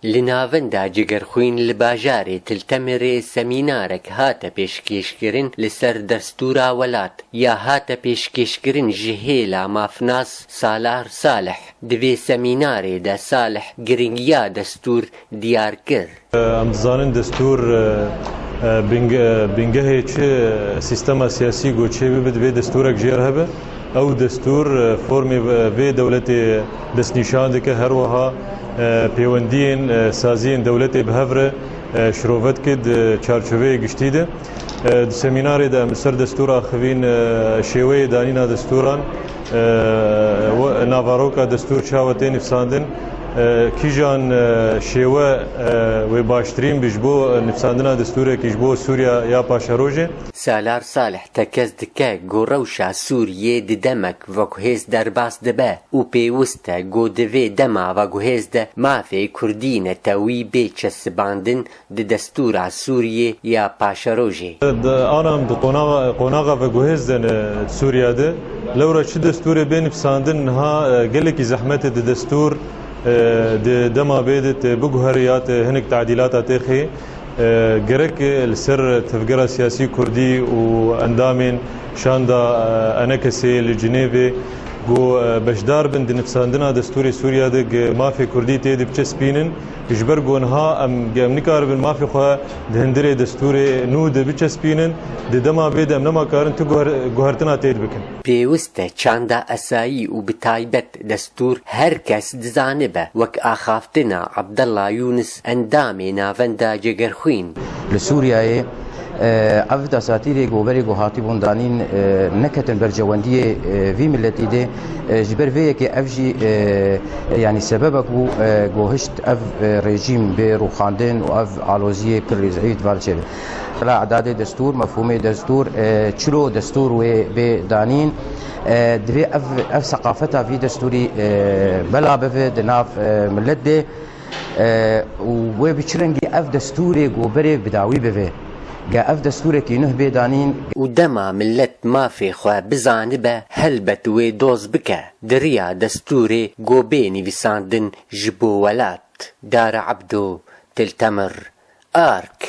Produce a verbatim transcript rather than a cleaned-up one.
Li navenda Cegerxwîn li bajarê Til Temirê semînarek hate pêşkêşkirin li ser destûra welat ya hate pêşkêşkirin ji hêla mafnas Salar Salih. Di vê semînarê de Salih giringiya destûr diyar kir. Em dizanin destûr, e, e, bing-, bingehê çi sîstema siyasî ku çêbibe divê destûrek jê re hebe. Ew destûr, e, formê vê dewletê destnîşan dike, her wiha, e, pêwendiyên, e, saziyên dewletê bi hev re, e, şirove dike di çarçoveyê giştî de. E, di semînarê de em li ser destûr axivîn, e, şêweyê danîna destûran, e, we-, naveroka destûr çawa tê nivîsandin, e, kîjan, e, şêwe, e, wê baştirîn bi ji bo nivîsandina destûrekî ji bo Sûriya ya paşerojê. Salar Salih tekez dike ku rewşa Sûriyê di demek veguhêz derbas dibe û pêwist e ku di vê dema veguhêz de mafê Kurdî netewî bê çesibandin di destûra Sûriyê ya paşerojê. Di, ana em di qonaxa, qonaxa veguhêz de ne Sûriya de. Lewra çi destûrê bê nivîsandin niha, e, gelekî zehmet e di destûr, e, di dema bê de tê biguherî ya tê hinek tadîlata tê xê. E, gerek li ser tevgera siyasî Kurdî û endamên şanda, e, Enekesê li Cinêvê ku, e, beşdar bin di nivîsandina destûrê Sûriya de ku mafê Kurdî tê de biçespînin. Ji ber ku niha em, em nikaribin mafê xwe di hundirê destûrê nû de biçespînin, di dema vê de em nema karin tu guher-, guhertina tê de bikin. Pêwist e çanda esayî û bi taybet destûr her kes dizanibe, wek axaftina Abdullah Yunus, endamê navenda Cegerxwîn. Li Sûriyeyê, e, ev desatîrê ku berê ku hatibûn danîn, e, neketin berjewendiyê, e, vî miletî de, e, ji ber vê yekê ev jî, e, yanî sebebek bû, e, ku hişt ev, e, rejîm bê rûxandin û ev aloziyê pir zehîf di van çêbe. Bila edadê destûr, mefhûmê destûr, e, çilo destûr wê bê danîn, e, divê ev, ev seqafeta vî destûrî, e, bela bive di nav, e, milet de, e, û wê bi çi rengî ev destûrê ku berê bi dawî bive. Ge ev destûrekî nuh bê danîn. Û dema milet mafê xwe bizanibe, helbet wê doz bike di riya destûrê ku bê nivîsandin ji bo welat. Dara Ebdo, Til Temir, Ark.